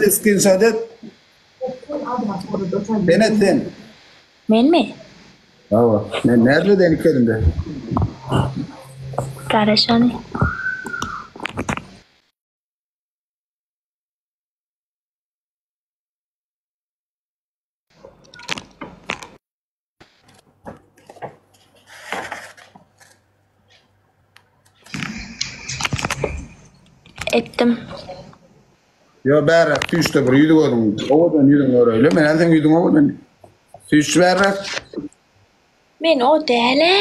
Screenshot et. Sen et sen. Menmi? Hawa. Men nädip edeýin iki elimde? Garaş hany. Etdim. Ýo bärräk süýşde bir ýüzi gözüň owadan ýüzüňi göreýli. Menem seň ýüzüň owadan. Süýş bärräk. Men o däl-ä.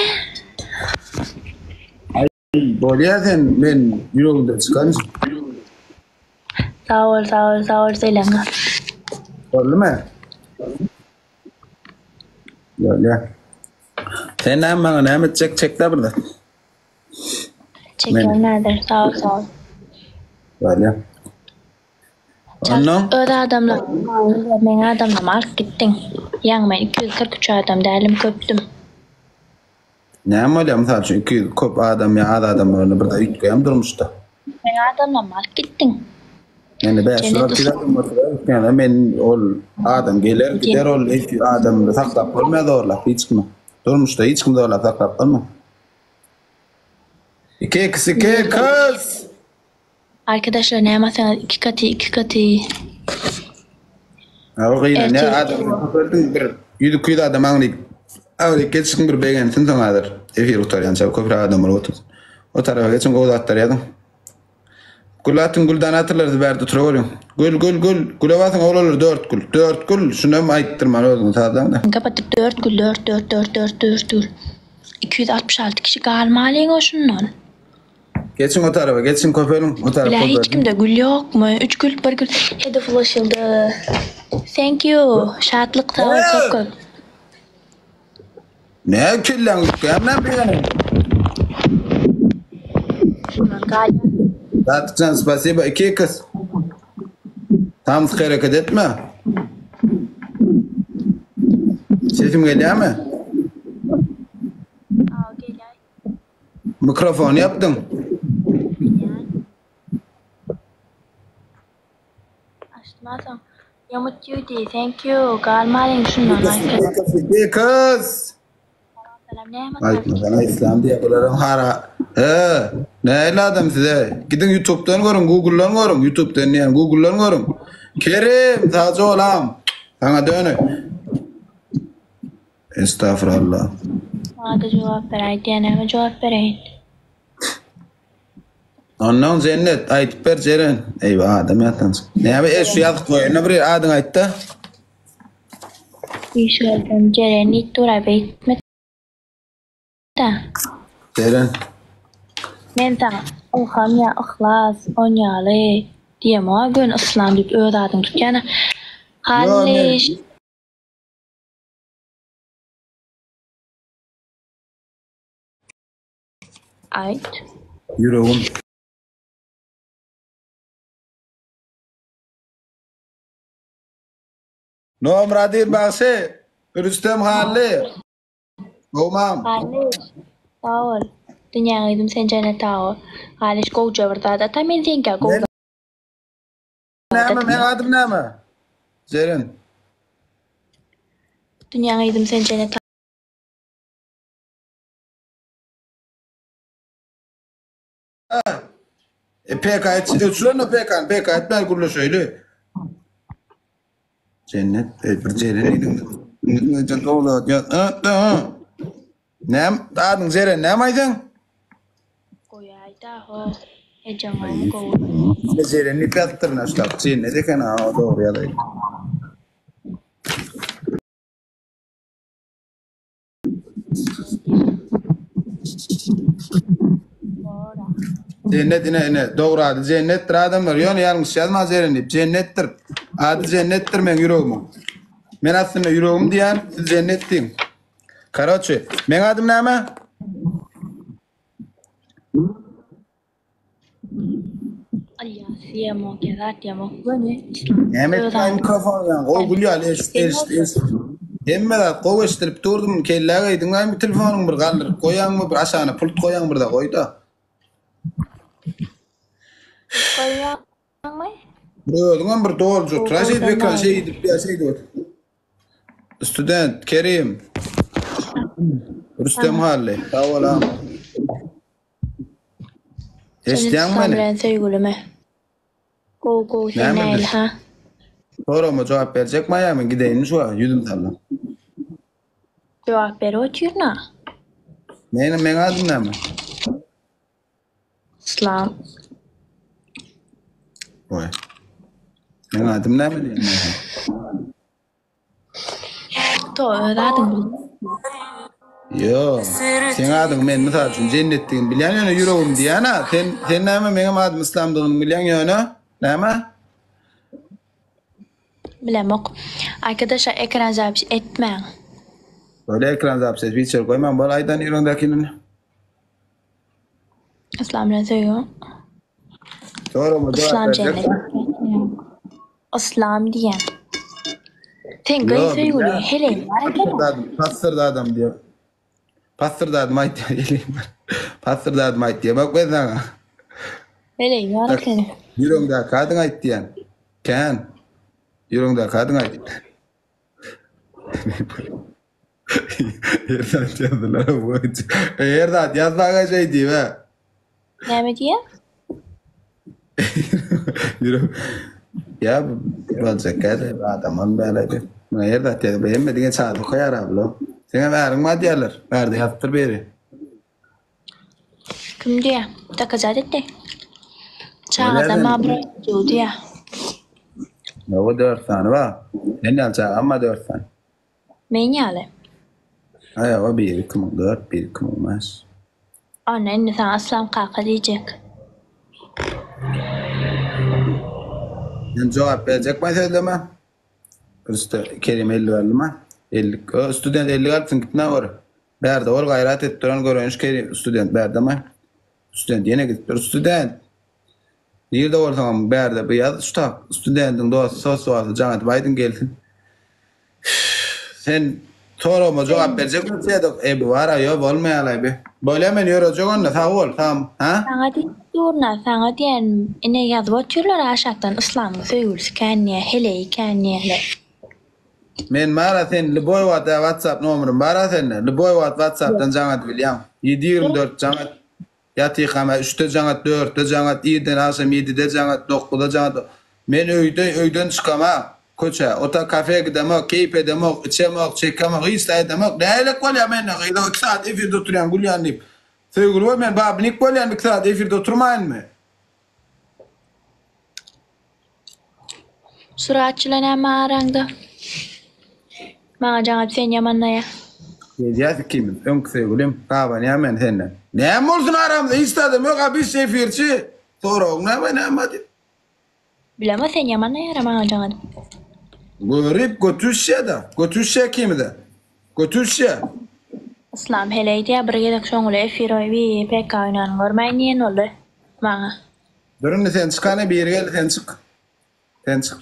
Bolýa sen men ýüregimden çykan. Sag bol sag bol sag bol seleňe. Boldumy? Bolýa. Sen näme maňa näme etjek çekdä bir zat. Çekerin häzir sag bol sag bol. Bolýa. Onnoň? Öz adamlaryňy meň adamlarymy alyp gitdiň. Ýaňy men 243 adam däldim köpdüm. Näme bolýar mysal üçin 200 köp adam ýa az adam bolanda bir zat üýtgeýärmi durmuşda? Meň adamlarymy alyp gitdiň. Mende 500-600 adam bolsa üýtgände men ol adam geler gider ol hiç adamyny saklap bolmaýar zorlap hiç kimi. Durmuşda hiç kimi zorlap saklap bolmaýar. 2 x 2 kız. Arkadaşlar näme atsaňyz iki katy iki katy. Abi gynanýar adam köpeldiň bir 100-200 adam aňryk aňryk geçsin bir begensin soň häzir efir gutarýança köpräk adam bolup otursyn. O tarapa geçiň gowy zatlar ýazyň. Gül atyň gül donatorlar siz bärde oturaweriň. Gül gül gül güle basyň oglanlar 4 gül 4 gül şunam aýtdyrman özüňiz sazlaňda. Kapatyp 4 gül 4 4 4 4 4 gül. 266 kişi galmalyň o şundan. Geçiň o tarapa, geçiň köpeliň, o tarapa Bile hiç köpeliň. kimde gül ýokmy? Üç gül, bir gül. Hedef ulaşyldy. Thank you. Şatlyk sag ol köp köp. Ne kelläň üýtgämi näme beýeniň? Şundan galýan. Zatjan spasiba 2 x. Samsyk hereket etme. Sesim gelýärmi? Aw gelýär. Mikrofony ýapdyň. Bilýän. Açdym-a soň. Ýomut Judy, thank you. Galmalyň şundan aýtdy. Kız. Salam salam näme Aýtma sana islam diýe bularyň hara. He, nähili adam size? Gidiň YouTube'dan görüň, Google'dan görüň, YouTube'dan diýen Google'dan görüň. Kerim, sagja bolam. Saňa dönük. Estagfurallah. Maňada jogap ber aýdýa näme jogap bereýin. Ondan Jennet aýdyp ber Jeren. Eý adam ýatan. Näme e şu ýazyk goýanda bir adyň aýtda. Iş gördüm Jeren diýip duraý beýtme. Jeren. Men saňa Ylham ýa Yhlas on ýaly diýemok göni Yslam diýip öz adyňy tutýana. Hallyş. Aýt. Ýüregim. Nomradir bagşy, Rüstem Hally. Gowmam. Halyş. Sag bol. Dünýäň gyzym sen jennet ago. Halyş gowja bir zat ata men seňkä gowy Men näme, meň adym näme? Jeren. Dünýäň gyzym sen jennet E, PK et, öçüren PK, PK etmän gürleşeýli. Cennet, e, bir Jeren diýdiň. Jen dogry ya. Näm, adyň Jeren näme aýdyň? Goýaýda ho. Ejeň gowy gowy. Jeren diýip ýazypdyr naşlap. Cennet eken, ha, dogry ýazaýdy. Jennet ine ine dogry ady Jennetdir adamlar ýöne ýalňyş ýazma Jeren diýip Jennetdir ady Jennetdir meň ýüregimiň men aslynda ýüregim diýen siz Jennet diýiň karoçi meň adym näme Ylýas diýemok ýa zat diýemok göni islam Näme öz etdiň adyň. mikrofon ýaň gowy gül ýaly eşit eşit eşit. Hemme zat gowy eşidilip durdy kellä geýdiň aý telefonyň bir galdyryp goýaňmy bir aşagyna pult goýaň bir-de goýda. Goýýaňmy? Bir özüňem bir dolja otur. Şeýdip ekran şeýdip ýa şeýdip otur. Student Kerim. Rüstem Hally. Sag bol agam. Eşidýäňmi meni? Bilen söýgülime. Gowy gowy sen nähili ha? Soragyma jogap berjekmi ýa men gideýinmi şu wagt ýüzüm sallap. Jogap berip otyryn-a. Meniň meň adym näme? Islam. Goý. Meň adym näme diýen men? To öz adyň bil. Ýo. Seň adyň men mysal üçin Jennetdigini bilýän ýöne ýüregim diýýän-ä. Sen sen näme meňem adym Yslamdygyny bilýäň ýöne näme? Bilemok. Arkadaşlar ekran zapis etmäň. Böyle ekran zapis edip hiç ýere goýmaň bol aýdan ýüregiňdäkini. Yslam bilen söýgüň. Sorama jogap Yslam berjek. jennet. Yslam diýen. Sen gyz Ýok, söýgüli bilýän. heleýiň bar ekeni. Passyrdadym diýip. Passyrdadym aýt diýip heleýim bar. Passyrdadym aýt diýip bak men saňa. Heleýiň bar ekeni. Ýüregiňdäki adyňy aýt diýen. Kän. Ýüregiňdäki adyňy aýt. Her zat ýazdylar bu. Her zat ýazmaga şeý diýip hä. Näme diýýär? Ýürek. Ýa boljak gäde adam ol bäledi. Muňa her zat ýazyp hemme diňe çaga okaýar abla. Seňem äriň bar diýýärler. Bärde ýazypdyr biri. Kim diýýär? Dokazat etdi. Çagadan maňa bir diýýär. Ýoga 4 sany bar. Sen ýaly çagam bar 4 sany. Men ýaly. Aýaga biri 2004, biri 2005. Onda indi saňa Yslam kaka diýjek. Sen jogap berjekmi sözleme? Rüste Kerim 50 aldymy? 50. O student 50 alypsyň gitme gör. Bärde bol gaýrat et duran göreniş Kerim student bärdemi? Student ýene gidipdir. Student Nirde bolsaňam bärde bir ýaz şu tak studentiň dosty sos bolsa jaň edip aýdyň gelsin. Sen soragyma jogap berjek bolsaýdyk e bu bara ýo bolmaýalaý bi. Bolýa men ýörejek onda sag bol sam ha. Saňa diýip durna saňa diýen ine ýazyp otyrlar aşakdan yslamyň söýgülisi kän diýä heleýi kän diýäler. Men bara sen lýuboý wagt ä whatsapp nomerim bara sende lýuboý wagt whatsappdan jaň edip bilýäň 724 jaň et. Ýatykama üçde jaň at, dörtde jaň at, irden agşam ýedide jaň at, dokuzda jaň at. Men öýde, öýden çykama, köçä, ota kafe gidemok, keýp edemok, içemok, çekemok, hiç zat edemok. Nähilek bolýar mende gyz, iki sagat efirde oturýan, gülýän diýip. Söýgüli bol, men babnik bolýan, iki sagat efirde oturmaýynmy? Suratçy bilen näme araňda? Maňa jaň alyp seni ýamanlaýa. Gezýäs ikimiz, öňki söýgülim, gabanýan men senden. Näme bolsun aramyzda hiç zadam ýok, a biz efirçi. Soragyň näme, näme diýip. Bilemok seni ýamanlaýara maňa jaň alyp. Görip götüşýä-de, götüşýä ikimize. Götüşýä. Yslam heleý diýä bir gezek şoň bilen efir oý wiý PK oýnanyny görmäýin diýen boldy maňa. Dur indi sen çyk hany biri geldi sen çyk. Sen çyk.